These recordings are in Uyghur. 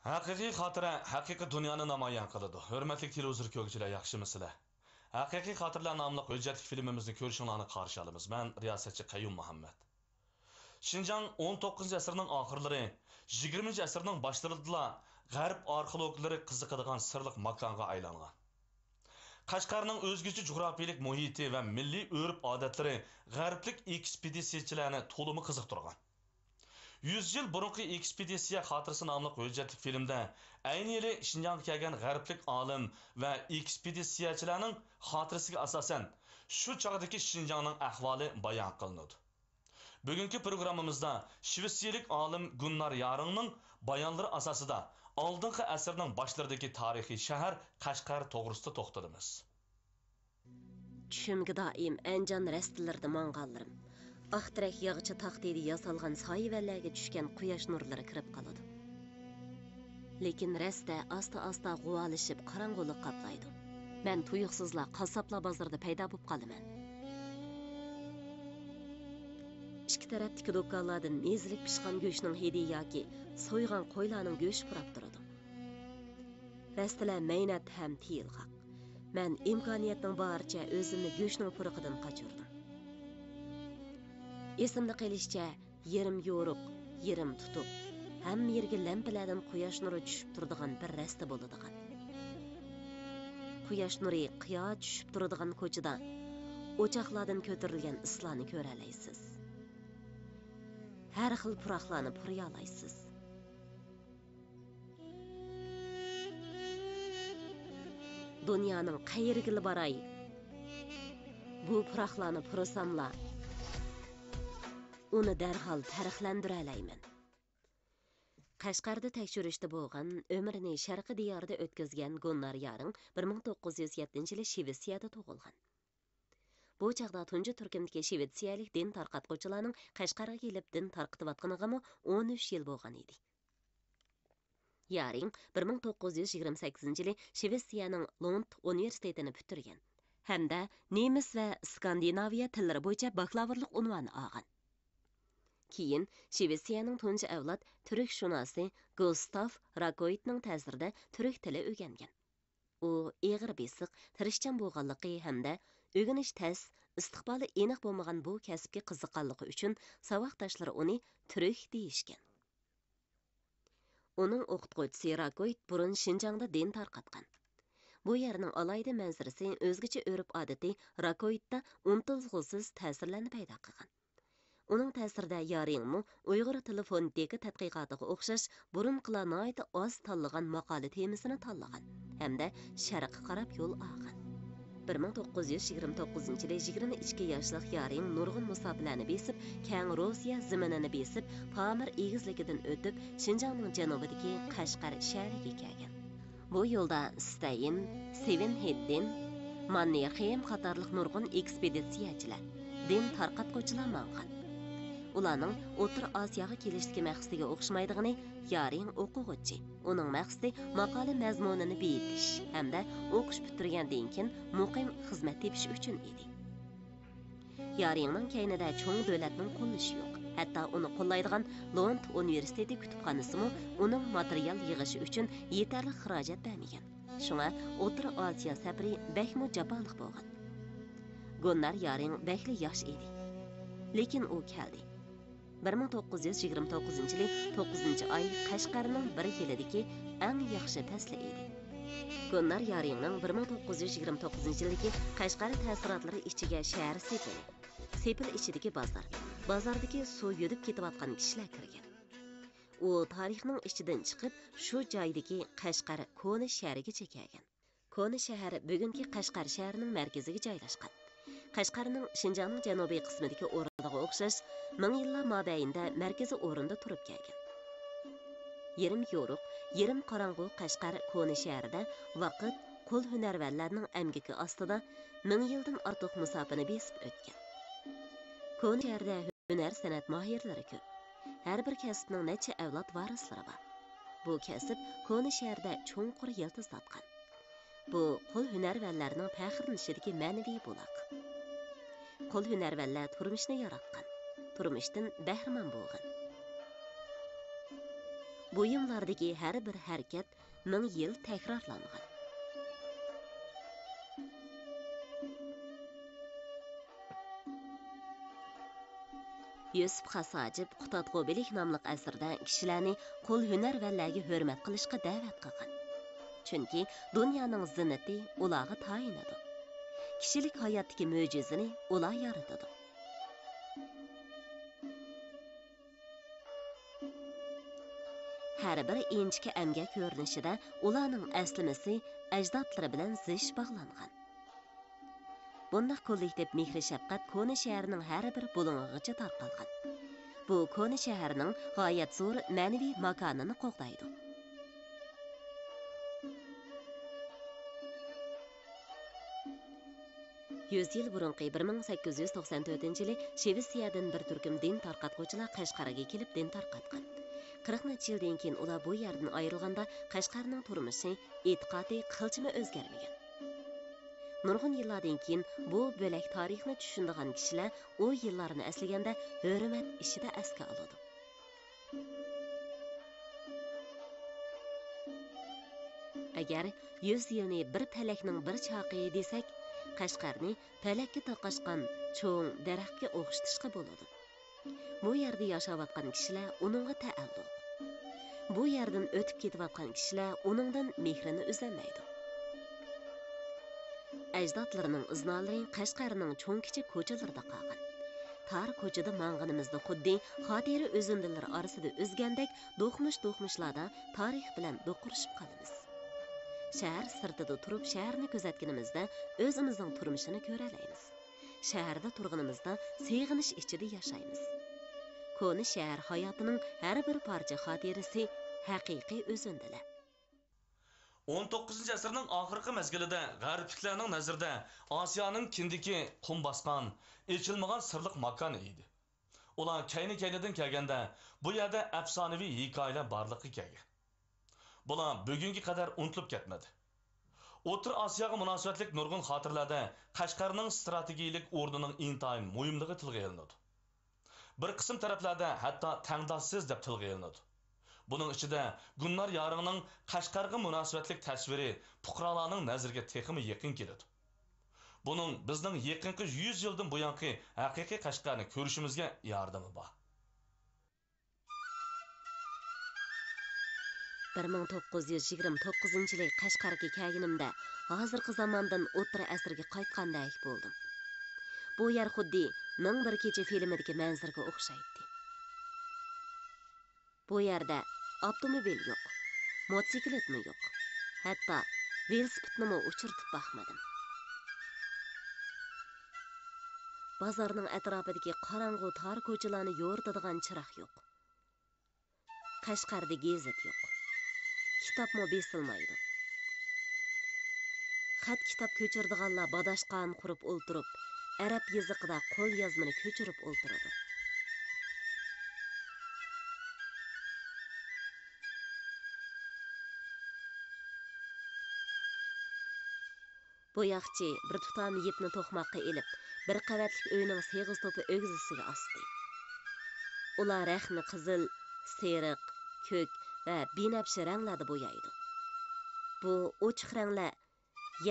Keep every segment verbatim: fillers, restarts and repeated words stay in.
ھەقىقىي خاتىرە ھەقىقىي دۇنيانى نامايان قىلىدۇ. ھۆرمەتلىك تېلېۋىزور كۆرگۈچىلەر، ياخشىمۇسىلەر؟ ھەقىقىي خاتىرىلەر ناملىق ھۆججەتلىك فىلىمىمىزنى كۆرۈشۈڭلارنى قارشى ئالىمىز. مەن رىياسەتچى قەييۇم مۇھەممەد. شىنجاڭ ئون توققۇزىنچى ئەسىرنىڭ ئاخىرلىرى، يىگىرمىنچى ئەسىرنىڭ باشلىرىدىلا غەرب ئارخېئولوگلىرى قىزىقىدىغان سىرلىق ماكانغا ئايلانغان. قەشقەرنىڭ ئۆزگىچە جۇغراپىيەلىك مۇھىتى ۋە مىللىي ئۆرپ-ئادەتلىرى غەربلىك ئېكسپېدىتسىيەچىلەرنى تولىمۇ قىزىقتۇرغان. يۈز يىل بۇرۇنقى ئېكسپېدىتسىيە خاتىرىسى ناملىق ھۆججەتلىك فىلىمدە ئەينى يىلى شىنجاڭغا كەلگەن غەربلىك ئالىم ۋە ئېكسپېدىتسىيەچىلەرنىڭ خاتىرىسىگە ئاساسەن، شۇ چاغدىكى شىنجاڭنىڭ ئەھۋالى بايان قىلىنىدۇ. بۈگۈنكى پروگراممىمىزدا شىۋېتسىيەلىك ئالىم گۇننار يارىڭنىڭ بايانلىرى ئاساسىدا ئالدىنقى ئەسىرنىڭ باشلىرىدىكى تارىخىي شەھەر قەشقەر توغرىسىدا توختىلىمىز. چۈشۈمگە دائىم ئەنجان رەستىلىرىدە ماڭغانلىرىم، ئاق تېرەك ياغىچى تاختىدە ياسالغان سايىۋەنلەرگە چۈشكەن قۇياش نۇرلىرى كىرىپ قالىدۇ. لېكىن رەستە ئاستا-ئاستا غۇۋالىشىپ قاراڭغۇلۇق قاپلايدۇ. مەن تۇيۇقسىزلا قاسساپلار بازىرىدا پەيدا بولۇپ قالىمەن. ئىككى تەرەپتىكى دۇكانلاردىن ئېزىلىپ پىشقان گۆشنىڭ ھىدى ياكى سويغان قويلارنىڭ گۆشى پۇراپ تۇرىدۇ. رەستىلەر مەينەت ھەم تېيىلغاق. مەن ئىمكانىيەتنىڭ بارىچە ئۆزۈمنى گۆشنىڭ پۇرىقىدىن قاچۇردۇم. ئېسىمدە قېلىشىچە، يېرىم يورۇق، يېرىم تۇتۇق، ھەممە يېرىگە لەمپىلەردىن قۇياش نۇرى چۈشۈپ تۇرىدىغان بىر رەستە بولىدىغان. قۇياش نۇرى قىيا چۈشۈپ تۇرىدىغان كوچىدا ئوچاقلاردىن كۆتۈرۈلگەن ئىسلارنى كۆرەلەيسىز. ھەر خىل پۇراقلارنى پۇرىيالايسىز. دۇنيانىڭ قەيىرىگىلا باراي، بۇ پۇراقلارنى پۇرىساملا، ئۇنى دەرھال پەرقلەندۈرەلەيمەن. قەشقەردە تەكشۈرۈشتە بولغان، ئۆمرىنى شەرقىي دىياردا ئۆتكۈزگەن گۇننار يارىڭ بىر مىڭ توققۇز يۈز يەتتىنچى يىلى شىۋېتسىيەدە تۇغۇلغان. بۇ چاغدا تۇنجى تۈركۈمدىكى شىۋېتسىيەلىك دىن تارقاتقۇچىلارنىڭ قەشقەرگە كېلىپ دىن تارقىتىۋاتقىنىغىمۇ ئون ئۈچ يىل بولغان ئىدى. يارىڭ بىر مىڭ توققۇز يۈز يىگىرمە سەككىزىنچى يىلى شىۋېتسىيەنىڭ لوند ئۇنىۋېرسىتېتىنى پۈتتۈرگەن ھەمدە نېمىس ۋە ئىسكاندىناۋىيە تىللىرى بويىچە باكلاۋۇرلۇق ئۇنۋانى ئالغان. كېيىن شىۋېتسىيەنىڭ تۇنجى ئەۋلاد تۈركشۇناسى گۇستاف راكويتنىڭ تەسىرىدە تۈرك تىلى ئۆگەنگەن. ئۇ ئېغىر بېسىق، تىرىشچان بولغانلىقى ھەمدە ئۆگىنىش تەس، ئىستىقبالى ئېنىق بولمىغان بۇ كەسىپكە قىزىققانلىقى ئۈچۈن ساۋاقداشلىرى ئۇنى تۈرك دېيىشكەن. ئۇنىڭ ئوقۇتقۇچىسى راكويت بۇرۇن شىنجاڭدا دىن تارقاتقان. بۇ يەرنىڭ ئالاھىدە مەنزىرىسى، ئۆزگىچە ئۆرپ-ئادىتى راكويتتا ئۇنتۇلغۇسىز تەسىرلەرنى پەيدا قىلغان. ئۇنىڭ تەسىرىدە يارىڭمۇ ئۇيغۇر تىلى فونېتىكا تەتقىقاتىغا ئوخشاش بۇرۇنقىلار ناھايىتى ئاز تاللىغان ماقالە تېمىسىنى تاللىغان ھەمدە شەرققە قاراپ يول ئالغان. بىر مىڭ توققۇز يۈز يىگىرمە توققۇزىنچى يىلى يىگىرمە ئىككى ياشلىق يارىڭ نۇرغۇن مۇساپىلەرنى بېسىپ، كەڭ روسىيە زېمىنىنى بېسىپ، پامىر ئېگىزلىكىدىن ئۆتۈپ، شىنجاڭنىڭ جەنۇبىدىكى قەشقەر شەھىرىگە كەلگەن. بۇ يولدا ستەين، سېۋېن ھېددىن، ماننېرخېيم قاتارلىق نۇرغۇن ئېكسپېدىتسىيەچىلەر، دىن تارقاتقۇچىلار ماڭغان. ئۇلارنىڭ ئوتتۇرا ئاسىياغا كېلىشتىكى مەقسىتىگە ئوخشىمايدىغىنى، يارىڭ ئوقۇغۇچى، ئۇنىڭ مەقسىتى ماقالە مەزمۇنىنى بېيىتىش ھەمدە ئوقۇش پۈتتۈرگەندىن كېيىن مۇقىم خىزمەت تېپىش ئۈچۈن ئىدى. يارىڭنىڭ كەينىدە چوڭ دۆلەتنىڭ قوللىشى يوق. ھەتتا ئۇنى قوللايدىغان لوند ئۇنىۋېرسىتېتى كۇتۇپخانىسىمۇ ئۇنىڭ ماتېرىيال يىغىشى ئۈچۈن يېتەرلىك خىراجەت بەرمىگەن. شۇڭا ئوتتۇرا ئاسىيا سەپىرى بەكمۇ جاپالىق بولغان. گۇننار يارىڭ بەكلا ياش ئىدى. لېكىن ئۇ كەلدى. بىر مىڭ توققۇز يۈز يىگىرمە توققۇزىنچى يىلى توققۇزىنچى ئاي قەشقەرنىڭ بىر يىلىدىكى ئەڭ ياخشى پەسلى ئىدى. گۇننار يارىڭنىڭ بىر مىڭ توققۇز يۈز يىگىرمە توققۇزىنچى يىلدىكى قەشقەر تەسىراتلىرى ئىچىگە شەھەر سېپىلى، سېپىل ئىچىدىكى بازار، بازاردىكى سۇ يۈدۈپ كېتىۋاتقان كىشىلەر كىرگەن. ئۇ تارىخنىڭ ئىچىدىن چىقىپ، شۇ جايدىكى قەشقەر كونا شەھىرىگىچە كەلگەن. كونا شەھەر بۈگۈنكى قەشقەر شەھىرىنىڭ مەركىزىگە جايلاشقان. قەشقەرنىڭ شىنجاڭنىڭ جەنۇبىي قىسمىدىكى ئورنىغا ئوخشاش، مىڭ يىللار مابەينىدە مەركىزىي ئورۇندا تۇرۇپ كەلگەن. يېرىم يورۇق، يېرىم قاراڭغۇ قەشقەر كونا شەھىرىدە ۋاقىت قول ھۈنەرۋەنلەرنىڭ ئەمگىكى ئاستىدا مىڭ يىلدىن ئارتۇق مۇساپىنى بېسىپ ئۆتكەن. كونا شەھەردە ھۈنەر-سەنئەت ماھىرلىرى كۆپ. ھەر بىر كەسىپنىڭ نەچچە ئەۋلاد ۋارىسلىرى بار. بۇ كەسىپ كونا شەھەردە چوڭقۇر يىلتىز تارتقان. بۇ قول ھۈنەرۋەنلەرنىڭ پەخىرلىنىشىدىكى مەنىۋى بۇلاق. قول ھۈنەرۋەنلەر تۇرمۇشنى ياراتقان، تۇرمۇشتىن بەھرىمەن بولغان. بۇيۇملاردىكى ھەر بىر ھەرىكەت مىڭ يىل تەكرارلانغان. يۈسۈپ خاس ھاجىپ قۇتادغۇ بىلىك ناملىق ئەسىرىدە كىشىلەرنى قول ھۈنەرۋەنلەرگە ھۆرمەت قىلىشقا دەۋەت قىلغان. چۈنكى دۇنيانىڭ زىننىتى ئۇلارغا تايىنىدۇ. كىشىلىك ھاياتتىكى مۆجىزىنى ئۇلار يارىتىدۇ. ھەر بىر ئىنچىكە ئەمگەك كۆرۈنۈشىدە ئۇلارنىڭ ئەسلىمىسى ئەجدادلىرى بىلەن زىچ باغلانغان. بۇنداق كوللېكتىپ مېھرى-شەپقەت كونا شەھەرنىڭ ھەر بىر بۇلۇڭىغىچە تارقالغان. بۇ كونا شەھەرنىڭ غايەت زور مەنىۋى ماكانىنى قوغدايدۇ. يۈز يىل بۇرۇنقى بىر مىڭ سەككىز يۈز توقسان تۆتىنچى يىلى شىۋېتسىيەدىن بىر تۈركۈم دىن تارقاتقۇچىلار قەشقەرگە كېلىپ دىن تارقاتقان. قىرىق نەچچە يىلدىن كېيىن ئۇلار بۇ يەردىن ئايرىلغاندا، قەشقەرنىڭ تۇرمۇشى، ئېتىقادى قىلچىمۇ ئۆزگەرمىگەن. نۇرغۇن يىللاردىن كېيىن بۇ بۆلەك تارىخنى چۈشىنىدىغان كىشىلەر ئۇ يىللارنى ئەسلىگەندە ھۆرمەت ئىچىدە ئەسكە ئالىدۇ. ئەگەر يۈز يىلنى بىر پەلەكنىڭ بىر چاقى دېسەك، قەشقەرنى پەلەككە تاقاشقان چوڭ دەرەخكە ئوخشىتىشقا بولىدۇ. بۇ يەردە ياشاۋاتقان كىشىلەر ئۇنىڭغا تەئەللۇق. بۇ يەردىن ئۆتۈپ كېتىۋاتقان كىشىلەر ئۇنىڭدىن مېھرىنى ئۈزەلمەيدۇ. ئەجدادلىرىنىڭ ئىزنالىرى قەشقەرنىڭ چوڭ-كىچىك كوچىلىرىدا قالغان. تار كوچىدا ماڭغىنىمىزدا خۇددى خاتىرە ئۈزۈندىلىرى ئارىسىدا ئۈزگەندەك دوقمۇش-دوقمۇشلاردا تارىخ بىلەن دوقۇرۇشۇپ قالىمىز. شەھەر سىرتىدا تۇرۇپ شەھەرنى كۆزەتكىنىمىزدە ئۆزىمىزنىڭ تۇرمۇشىنى كۆرەلەيمىز. شەھەردە تۇرغىنىمىزدا سېغىنىش ئىچىدە ياشايمىز. كونا شەھەر ھاياتىنىڭ ھەر بىر پارچە خاتىرىسى ھەقىقىي ئۈزۈندىلەر. ئون توققۇزىنچى ئەسىرنىڭ ئاخىرقى مەزگىلىدە غەربلىكلەرنىڭ نەزىرىدە ئاسىيانىڭ كىندىكى قۇم باسقان، ئېچىلمىغان سىرلىق ماكان ئىدى. ئۇلار كەينى-كەينىدىن كەلگەندە، بۇ يەردە ئەپسانىۋى ھېكايىلەر بارلىققا كەلگەن. بۇلار بۈگۈنگە قەدەر ئۇنتۇلۇپ كەتمىدى. ئوتتۇرا ئاسىياغا مۇناسىۋەتلىك نۇرغۇن خاتىرىلەردە قەشقەرنىڭ ستراتېگىيىلىك ئورنىنىڭ ئىنتايىن مۇھىملىقى تىلغا ئېلىنىدۇ. بىر قىسىم تەرەپلەردە ھەتتا تەڭداشسىز دەپ تىلغا ئېلىنىدۇ. بۇنىڭ ئىچىدە گۈلنار يارىڭنىڭ قەشقەرگە مۇناسىۋەتلىك تەسۋىرى پۇقرالارنىڭ نەزىرىگە تېخىمۇ يېقىن كېلىدۇ. بۇنىڭ بىزنىڭ يېقىنقى يۈز يىلدىن بۇيانقى ھەقىقىي قەشقەرنى كۆرۈشىمىزگە ياردىمى بار. بىر مىڭ توققۇز يۈز يىگىرمە توققۇزىنچى يىلى قەشقەرگە كەلگىنىمدە، ھازىرقى زاماندىن ئوتتۇرا ئەسىرگە قايتقاندەك بولدۇم. بۇ يەر خۇددى مىڭ بىر كېچە فىلىمىدىكى مەنزىرىگە ئوخشايتتى. بۇ يەردە ئاپتوموبىل يوق، موتوسىكلىتمۇ يوق، ھەتتا ۋېلىسىپىتنىمۇ ئۇچرىتىپ باقمىدىم. بازارنىڭ ئەتراپىدىكى قاراڭغۇ تار كوچىلارنى يورۇتىدىغان چىراغ يوق. قەشقەردە گېزىت يوق. كىتابمۇ بېسىلمايدۇ. خەت-كىتاب كۆچۈرىدىغانلار باداشقان قۇرۇپ ئولتۇرۇپ، ئەرەب يېزىقىدا قوليازمىنى كۆچۈرۈپ ئولتۇرىدۇ. بوياقچى بىر تۇتام يىپنى توقماققا ئېلىپ، بىر قەۋەتلىك ئۆينىڭ سېغىز توپا ئۆگزىسىگە ئاستى. ئۇلار رەختنى قىزىل، سېرىق، كۆك ۋە بىنەپشە رەڭلەردە بويايدۇ. بۇ ئوچۇق رەڭلەر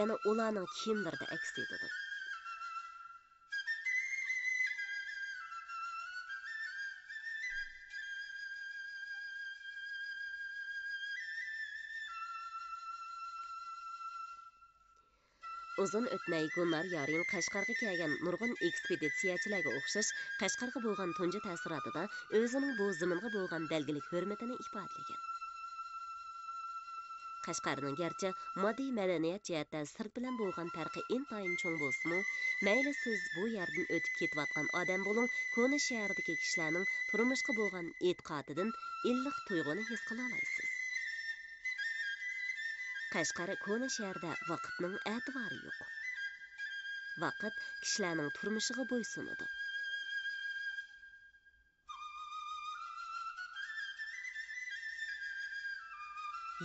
يەنە ئۇلارنىڭ كىيىملىرىدە ئەكس ئېتىدۇ. ئۇزۇن ئۆتمەي گۈلنار يارىم قەشقەرگە كەلگەن نۇرغۇن ئېكسپېدىتسىيەچىلەرگە ئوخشاش، قەشقەرگە بولغان تۇنجى تەسىراتىدا ئۆزىنىڭ بۇ زېمىنغا بولغان بەلگىلىك ھۆرمىتىنى ئىپادىلىگەن. قەشقەرنىڭ گەرچە ماددىي مەدەنىيەت جەھەتتە سىرت بىلەن بولغان پەرقى ئىنتايىن چوڭ بولسىمۇ، مەيلى سىز بۇ يەردىن ئۆتۈپ كېتىۋاتقان ئادەم بولۇڭ، كونا شەھەردىكى كىشىلەرنىڭ تۇرمۇشقا بولغان ئېتىقادىدىن ئىللىق تۇيغۇنى ھېس قىلالايسىز. قەشقەر كونا شەھەردە ۋاقىتنىڭ ئەتىۋارى يوق. ۋاقىت كىشىلەرنىڭ تۇرمۇشىغا بويسۇنىدۇ.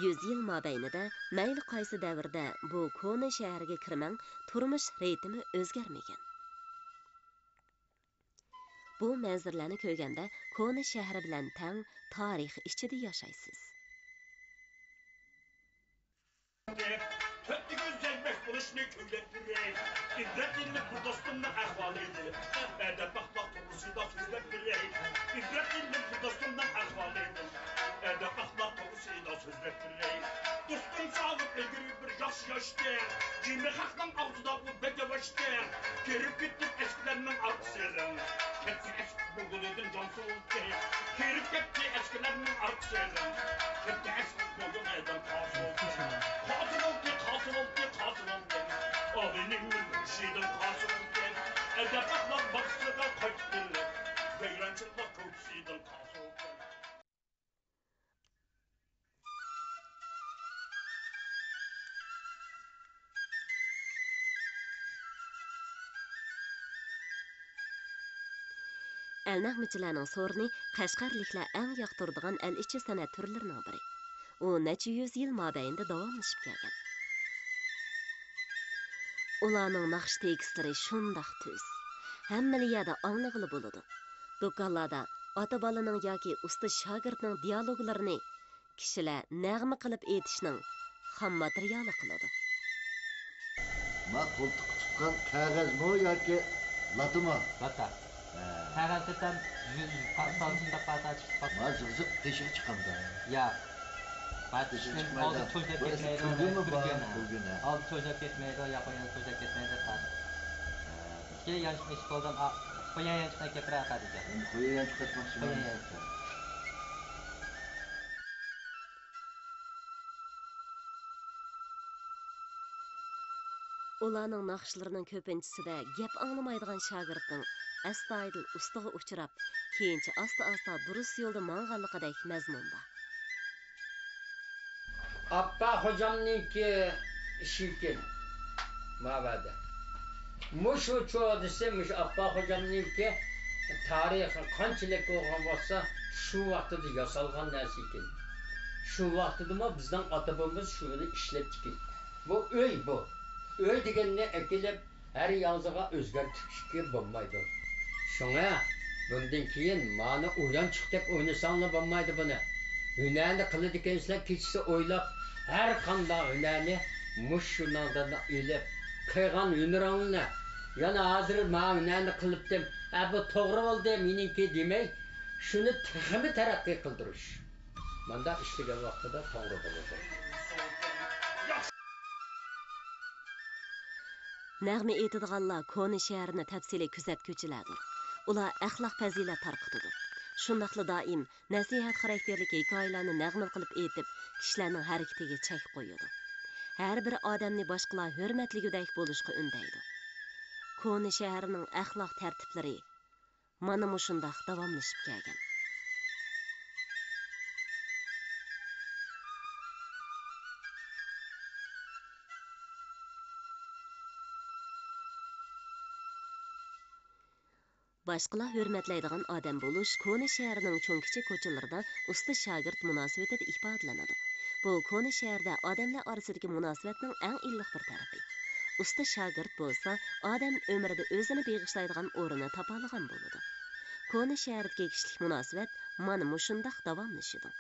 يۈز يىل مابەينىدە مەيلى قايسى دەۋردە بۇ كونا شەھەرگە كىرمەڭ، تۇرمۇش رىتىمى ئۆزگەرمىگەن. بۇ مەنزىرىلەرنى كۆرگەندە كونا شەھەر بىلەن تەڭ تارىخ ئىچىدە ياشايسىز. تۆتتە كۆز زەربەك بولۇشنى كۆكلەپ بېرەي. ئىبرەت ئېلىپ بىر دوستۇمنىڭ ئەھۋالىدىن، ئەدەپ-ئەخلاق توغرىسىدا سۆزلەپ بېرەي. ئىبرەت ئېلىپ بىر دوستۇمنىڭ ئەھۋالىدىن، ئەدەپ-ئەخلاق توغرىسىدا سۆزلەپ بېرەي. دوستۇم ساغلىق ئىلگىرى بىر ياخشى ياشتى. جىمى خەقنىڭ ئاغزىدا ئۇ بەك ياۋاشتى. كىرىپ كەتتى ئەسكىلەرنىڭ ئارقىسىدىن. كەتتى ئەسكى بويۇنىدىن جان سۇۋۇلتى. كىرىپ كەتتى ئەسكىلەرنىڭ ئارقىسىدىن. كەتتى ئەسكى بويۇنىدىن قان سۇۋۇلتى. قان سۇۋۇلتى، قان سۇۋۇلتى، قان سۇۋۇلتى. ئالىينىڭ بېشىدىن قان سۇۋۇلتى. ئەدەپ-ئەخلاق باغچىسىغا قايتىپ كېلىپ، ۋەيرانچىلىق كوچىسىدىن قان سۇۋۇلتى. ئەلنەغمىچىلەرنىڭ سورۇنى قەشقەرلىكلەر ئەڭ ياقتۇرىدىغان ئەل ئىچى سەنئەت تۈرلىرىنىڭ بىرى. ئۇ نەچچە يۈز يىل مابەينىدە داۋاملىشىپ كەلگەن. ئۇلارنىڭ ناخشا تېكىستلىرى شۇنداق تۈز، ھەممىلا يەردە ئاڭلىغىلى بولىدۇ. دۇكانلاردا ئاتا-بالىنىڭ ياكى ئۇستا-شاگىرتنىڭ دىيالوگلىرىنى كىشىلەر نەغمە قىلىپ ئېيتىشنىڭ خام ماتېرىيالى قىلىدۇ. ما قولتۇققا تۇتقان قەغەزمۇ ياكى لاتىمۇ؟ لاتا. ھە. قەغەزدە تەن يۈز قارىسالدىن دەپ قارىتا چىقىپ قالدى. ما زىغزىغ تېشىغا چىقامدا؟ ياق. ما تېشىغا چىقمايدۇ. ئالدى چوجلاپ كەتمەيدۇ، كۈلگىنى بار، كۈلگىنى. ئالدى چوجلاپ كەتمەيدۇ، ياقا يەنە چوجلاپ كەتمەيدۇ، قارا. ھە. ئىككى يانچۇق ئېچىپ بولدۇم، قويا يانچۇقنى كەپرە قارىدىكەن. ئەمدى قويا يانچۇق ئېچىماقچىمەن. قويا يانچۇق. ئۇلارنىڭ ناخشىلىرىنىڭ كۆپىنچىسىدە گەپ ئاڭلىمايدىغان شاگىرتنىڭ ئەستايىدىل ئۇستىغا ئۇچراپ، كېيىنچە ئاستا-ئاستا دۇرۇس يولدا ماڭغانلىقىدەك مەزمۇن بار. ئاپپا خوجامنىڭكى ئىشىكى ماۋەدە. مۇشۇ چوغدىسى، مۇشۇ ئاپپا خوجامنىڭكى تارىخى قانچىلىك بولغان بولسا، شۇ ۋاقتىدا ياسالغان نەرسە ئىكەن. شۇ ۋاقتىدىمۇ بىزنىڭ ئاتا-بوۋىمىز شۇنى ئىشلەپتىكەن. بۇ ئۆي، بۇ. ئۆي دېگەننى ئەكېلىپ، ھەر ياغزىغا ئۆزگەرتىشكە بولمايدۇ. شۇڭا بۇندىن كېيىن مانا ئويۇنچۇق دەپ ئوينىساڭلار بولمايدۇ بۇنى. ھۈنەرنى قىلىدىكەنسىلەر كېچىسى ئويلاپ، ھەر قانداق ھۈنەرنى مۇشۇ ژۇرنالدىن ئېلىپ، قىلغان ھۈنىرىڭلارنى، يەنە ھازىر ما ھۈنەرنى قىلىپتىم، ئە، بۇ توغرا بولدى مېنىڭكى دېمەي، شۇنى تېخىمۇ تەرەققىي قىلدۇرۇش. مانداق ئىشلىگەن ۋاقتىدا توغرا بولىدۇ. نەغمە ئېيتىدىغانلار كونا شەھەرنى تەپسىلىي كۆزەتكۈچىلەردۇر. ئۇلار ئەخلاق-پەزىلەت تارقىتىدۇ. شۇنداقلا دائىم نەسىھەت خاراكتېرلىك ھېكايىلەرنى نەغمە قىلىپ ئېيتىپ، كىشىلەرنىڭ ھەرىكىتىگە چەك قويىدۇ. ھەر بىر ئادەمنى باشقىلار ھۆرمەتلىگۈدەك بولۇشقا ئۈندەيدۇ. كونا شەھەرنىڭ ئەخلاق تەرتىپلىرى مانا مۇشۇنداق داۋاملىشىپ كەلگەن. باشقىلار ھۆرمەتلەيدىغان ئادەم بولۇش كونا شەھەرنىڭ چوڭ-كىچىك كوچىلىرىدا ئۇستا-شاگىرت مۇناسىۋىتىدە ئىپادىلىنىدۇ. بۇ كونا شەھەردە ئادەملەر ئارىسىدىكى مۇناسىۋەتنىڭ ئەڭ ئىللىق بىر تەرىپى. ئۇستا-شاگىرت بولسا ئادەم ئۆمرىدە ئۆزىنى بېغىشلايدىغان ئورۇننى تاپالىغان بولىدۇ. كونا شەھەردىكى كىشىلىك مۇناسىۋەت مانا مۇشۇنداق داۋاملىشىدۇ.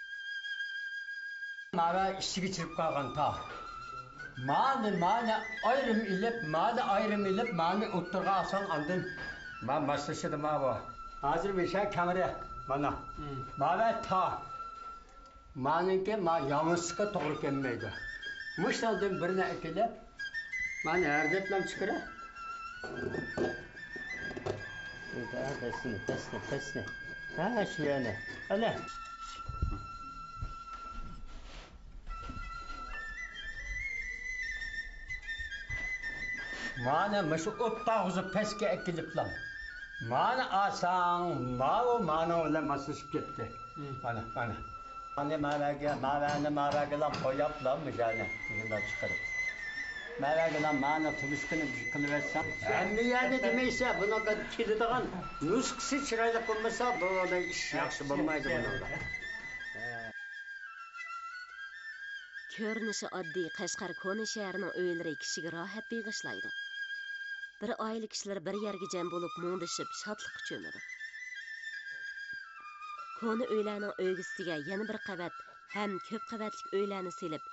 ماۋە ئىچىگە چىرىپ قالغان تاغ. مانى، مانى ئايرىم ئېلىپ، مانى ئايرىم ئېلىپ، مانى ئوتتۇرىغا ئالساڭ، ئاندىن ما-، ماسلىشىدۇ ماۋۇ. ھازىر مىشا كەڭرى، مانا. مم. ماۋە تاغ. مانىڭكى ما ياڭزىسىغا توغرا كەلمەيدۇ. مۇشۇنىڭدىن بىرنى ئەكېلىپ، مانا ھەردەپلەم چىقىرە. پەسنى، پەسنى، پەسنى. ھە، شۇ يەنى. ئەنە. مانا مۇشۇ ئوت تاغۇزى پەسكە ئەكېلىپلا. مانا ئاسان، ماۋۇ مانىڭ بىلەن ماسلىشىپ كەتتى. مم. مانا، مانا. مانا ماۋەگە، ماۋەنى ماۋەگىلا قوياپلا مىجانى مۇشۇنداق چىقىرىپ. ماۋەگىلا مانا تونۇشقىنى قىلىۋەتسەڭ. ھەممە يەرنى دېمەيسە، بۇنىڭغا كېلىدىغان نۇسخىسى چىرايلىق بولمىسا، بۇ ئىش ياخشى بولمايدۇ بۇنىڭدا. كۆرۈنۈشى ئاددىي قەشقەر كونا شەھىرىنىڭ ئۆيلىرى كىشىگە راھەت بېغىشلايدۇ. بىر ئائىلە كىشىلىرى بىر يەرگە جەم بولۇپ، مۇڭدىشىپ، شادلىققا چۆمىدۇ. كونا ئۆيلەرنىڭ ئۆگزىسىگە يەنە بىر قەۋەت ھەم كۆپ قەۋەتلىك ئۆيلەرنى سېلىپ،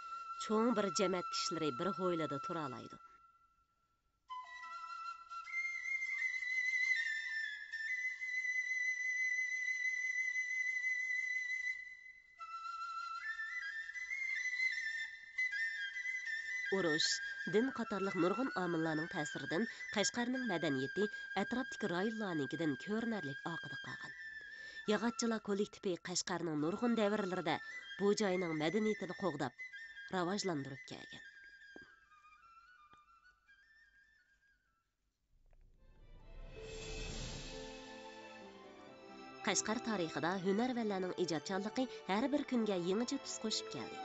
چوڭ بىر جەمەت كىشىلىرى بىر ھويلىدا تۇرالايدۇ. ئۇرۇش، دىن قاتارلىق نۇرغۇن ئامىللارنىڭ تەسىرىدىن قەشقەرنىڭ مەدەنىيىتى ئەتراپتىكى رايونلارنىڭكىدىن كۆرۈنەرلىك ئارقىدا قالغان. ياغاچچىلار كوللېكتىپى قەشقەرنىڭ نۇرغۇن دەۋرلىرىدە بۇ جاينىڭ مەدەنىيىتىنى قوغداپ، راۋاجلاندۇرۇپ كەلگەن. قەشقەر تارىخىدا ھۈنەرۋەنلەرنىڭ ئىجادچانلىقى ھەر بىر كۈنگە يېڭىچە تۈس قوشۇپ كەلدى.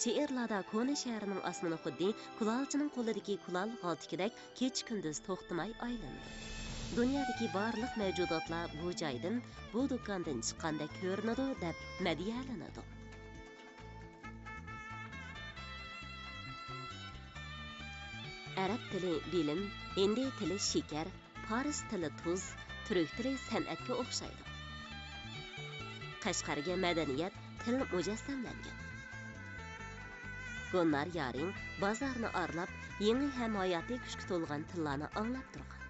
شېئىرلاردا كونا شەھەرنىڭ ئاسمىنى خۇددى كۇلالچىنىڭ قولىدىكى كۇلال غالتىكىدەك كېچە-كۈندۈز توختىماي ئايلىنىدۇ. دۇنيادىكى بارلىق مەۋجۇداتلار بۇ جايدىن، بۇ دۇكاندىن چىققاندەك كۆرۈنىدۇ، دەپ مەدھىيەلىنىدۇ. ئەرەب تىلى بىلىم، ھىندى تىلى شېكەر، پارس تىلى تۇز، تۈرك تىلى سەنئەتكە ئوخشايدۇ. قەشقەرگە مەدەنىيەت، تىل مۇجەسسەملەنگەن. گۇلنار يارىڭ بازارنى ئارىلاپ، يېڭى ھەم ھاياتىي كۈچكە تولغان تىللارنى ئاڭلاپ تۇرغان.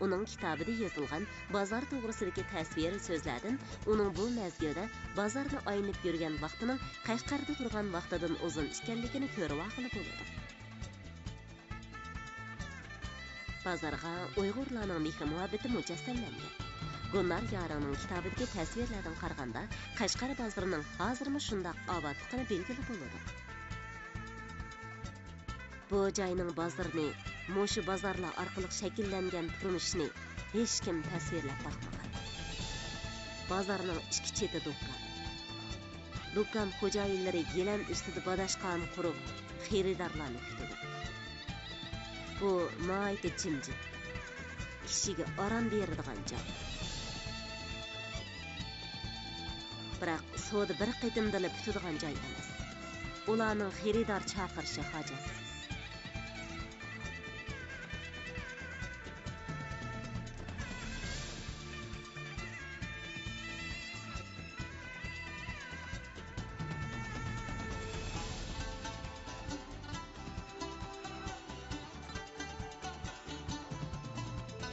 ئۇنىڭ كىتابىدا يېزىلغان بازار توغرىسىدىكى تەسۋىرىي سۆزلەردىن ئۇنىڭ بۇ مەزگىلدە بازارنى ئايلىنىپ يۈرگەن ۋاقتىنىڭ قەشقەردە تۇرغان ۋاقتىدىن ئۇزۇن ئىكەنلىكىنى كۆرۈۋالغىلى بولىدۇ. بازارغا ئۇيغۇرلارنىڭ مېھرى-مۇھەببىتى مۇجەسسەملەنگەن. گۈلنار يارىڭنىڭ كىتابىدىكى تەسۋىرلەردىن قارىغاندا، قەشقەر بازىرىنىڭ ھازىرمۇ شۇنداق ئاۋاتلىقىنى بىلگىلى بولىدۇ. بۇ جاينىڭ بازىرىنى مۇشۇ بازارلار ئارقىلىق شەكىللەنگەن تۇرمۇشنى ھېچكىم تەسۋىرلەپ باقمىغان. بازارنىڭ ئىككى چېتى دۇكان. دۇكان خوجايىنلىرى گىلەم ئۈستىدە باداشقان قۇرۇپ، خېرىدارلارنى كۈتىدۇ. بۇ ناھايىتى جىمجىت، كىشىگە ئارام بېرىدىغان جاي. بىراق سودا بىر قېتىمدىلا پۈتىدىغان جاي ئەمەس. ئۇلارنىڭ خېرىدار چاقىرىشى ھاجەتسىز.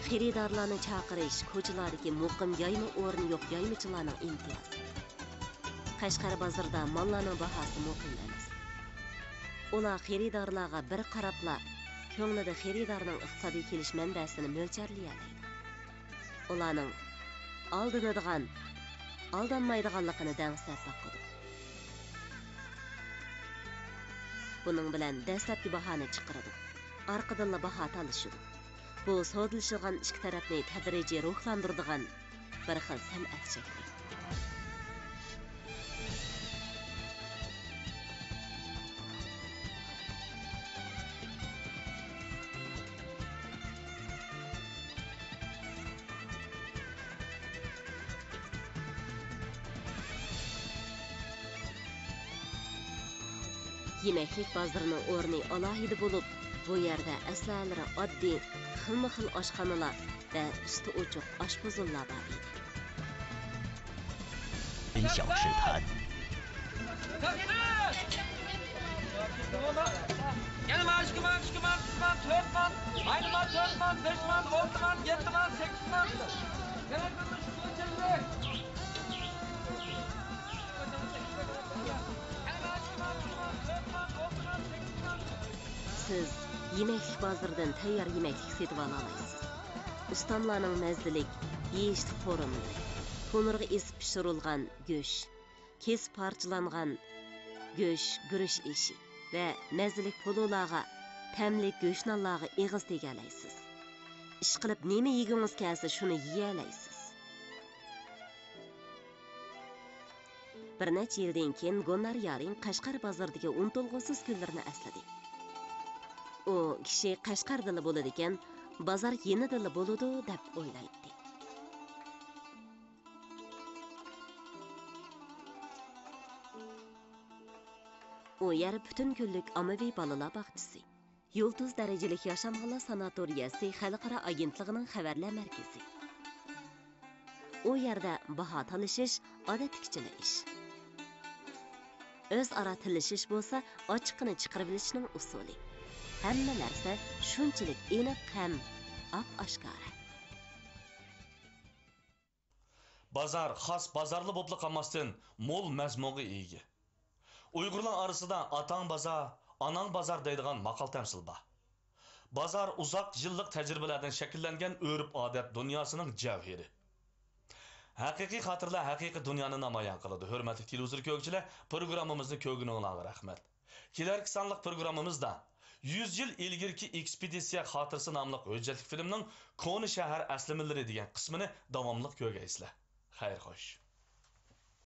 خېرىدارلارنى چاقىرىش كوچىلاردىكى مۇقىم يايما ئورنى يوق يايمىچىلارنىڭ ئىمتىيازى. قەشقەر بازىرىدا ماللارنىڭ باھاسى مۇقىم ئەمەس. ئۇلار خېرىدارلارغا بىر قاراپلا، كۆڭلىدە خېرىدارنىڭ ئىقتىسادىي كېلىش مەنبەسىنى مۆلچەرلىيەلەيدۇ. ئۇلارنىڭ ئالدىنىدىغان، ئالدانمايدىغانلىقىنى دەڭسەپ باقىدۇ. بۇنىڭ بىلەن دەسلەپكى باھانى چىقىرىدۇ، ئارقىدىنلا باھا تالىشىدۇ. بۇ سودىلىشىدىغان ئىككى تەرەپنى تەدرىجىي روھلاندۇرىدىغان بىر خىل سەنئەت شەكلى. يېمەكلىك بازىرىنىڭ ئورنى ئالاھىدە بولۇپ، بۇ يەردە ئەسلىھەلىرى ئاددىي، خىلمۇ خىل ئاشخانىلار ۋە ئۈستى ئوچۇق ئاشپۇزۇللار بار ئىدى. 分享是他 يەنە مانا ئىككى مان، ئىككى مان، ئۈچ مان، تۆت مان، ئاينىمان، تۆت مان، بەش مان، ئالتە مان، يەتتە مان، سەككىز مان. يەنە بىر مۇشۇ كۆچۈرۈلدى. سىز يېمەكلىك بازىرىدىن تەييار يېمەكلىك سېتىۋالالايسىز. ئۇستاملارنىڭ مەززىلىك يېيىشلىك قورۇمىلىرى، تونۇرغا ئېسىپ پىشۇرۇلغان گۆش، كېسىپ پارچىلانغان گۆش، گۈرۈچ ئېشى ۋە مەززىلىك پولۇلارغا، تەملىك گۆشنانلارغا ئېغىز تېگەلەيسىز. ئىشقىلىپ، نېمە يېگۈڭىز كەلسە، شۇنى يېيەلەيسىز. بىر نەچچە يىلدىن كېيىن گۇلنار يارىڭ قەشقەر بازىرىدىكى ئۇنتۇلغۇسىز كۈنلىرىنى ئەسلىدى. ئۇ، كىشى قەشقەردىلا بولىدىكەن، بازار يېنىدىلا بولىدۇ، دەپ ئويلايتتى. ئۇ يەر پۈتۈن كۈنلۈك ئاممىۋى بالىلار باغچىسى، يۇلتۇز دەرىجىلىك ياشانغانلار ساناتورىيەسى خەلقئارا ئاگېنتلىقىنىڭ خەۋەرلەر مەركىزى. ئۇ يەردە باھا تالىشىش ئادەتتىكىچىلا ئىش. ئۆزئارا تىللىشىش بولسا ئاچچىقىنى چىقىرىۋېلىشنىڭ ئۇسۇلى. ھەممە نەرسە شۇنچىلىك ئېنىق ھەم ئاپئاشكارا. بازار خاس بازارلا بولۇپلا قالماستىن، مول مەزمۇنغا ئىگە. ئۇيغۇرلار ئارىسىدا «ئاتاڭ بازار، ئاناڭ بازار» دەيدىغان ماقال-تەمسىل بار. بازار ئۇزاق يىللىق تەجرىبىلەردىن شەكىللەنگەن ئۆرپ-ئادەت دۇنياسىنىڭ جەۋھىرى. ھەقىقىي خاتىرىلەر ھەقىقىي دۇنيانى نامايان قىلىدۇ. ھۆرمەتلىك تېلېۋىزور كۆرگۈچىلەر، پروگراممىمىزنى كۆرگىنىڭلارغا رەھمەت. كېلەركى سانلىق پروگراممىمىزدا «يۈز يىل ئىلگىرىكى ئېكسپېدىتسىيە خاتىرىسى» ناملىق ھۆججەتلىك فىلىمنىڭ «كونا شەھەر ئەسلىمىلىرى» دېگەن قىسمىنى داۋاملىق كۆرگەيسىلەر. خەير خوش.